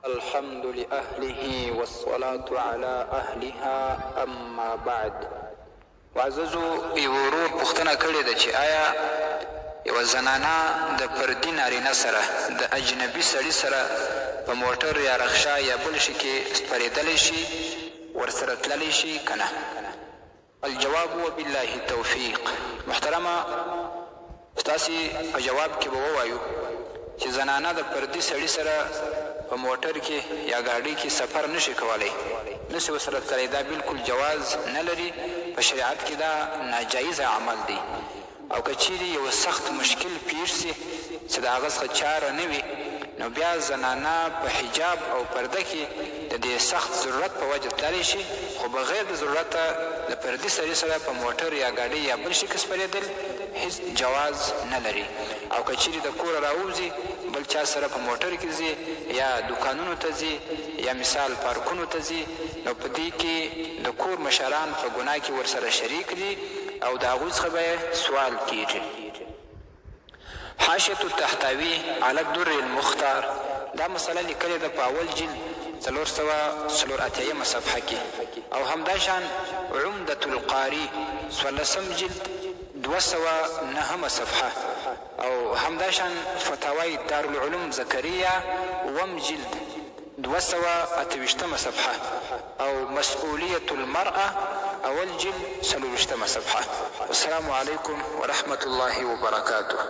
الحمد لأهله والصلاة على أهلها أما بعد معززو یوه ورور پوښتنه کړې ده چې آیا یوه زنانه د پردي نارینه سره د اجنبي سړي سره په موټر یا رخشا یا بل شي کې سپرېدلی شي ورسره تللی شي که نه؟ الجواب وبالله التوفیق محترمه ستاسې په جواب کې به ووایو چې زنانه د پردي سړي سره په موټر کې یا ګاډۍ کې سفر نه شي کولی نه شي ورسره تللی دا بلکل جواز نه لري په شریعت کې دا ناجایزه عمل دی او که چیرې یو سخت مشکل پیښ شي چې د هغه څخه چاره نه وي نو بیا زنانه په حجاب او پرده کې د دې سخت ضرورت په وجه تللی شي خو بغیر د ضرورته د پردي سړي سره په موټر یا ګاډۍ یا بل شي کې سپریدل هیڅ جواز نه لري او که چیرې د کوره راووځي بل چا سره په موټر کې ځي یا دوکانونو ته ځي یا مثال پارکونو ته ځي نو په دې کې د کور مشران په ګناه کې ورسره شریک دي او د هغوی څخه به یې سوال کیږي. حاشیة الطحطاوي علی الدر المختار دا مسئله لیکلې ده په اول جلد 484 یمه صفحه کې او همداشان عمدة القاري څوارلسم جلد 209 مه صفحه او همداشان فتاوی دارالعلوم زکریا اووم جلد 228 مه صفحه او مسؤلیة المرأة اول جلد 24 مه صفحه. والسلام علیکم ورحمة الله وبرکاته.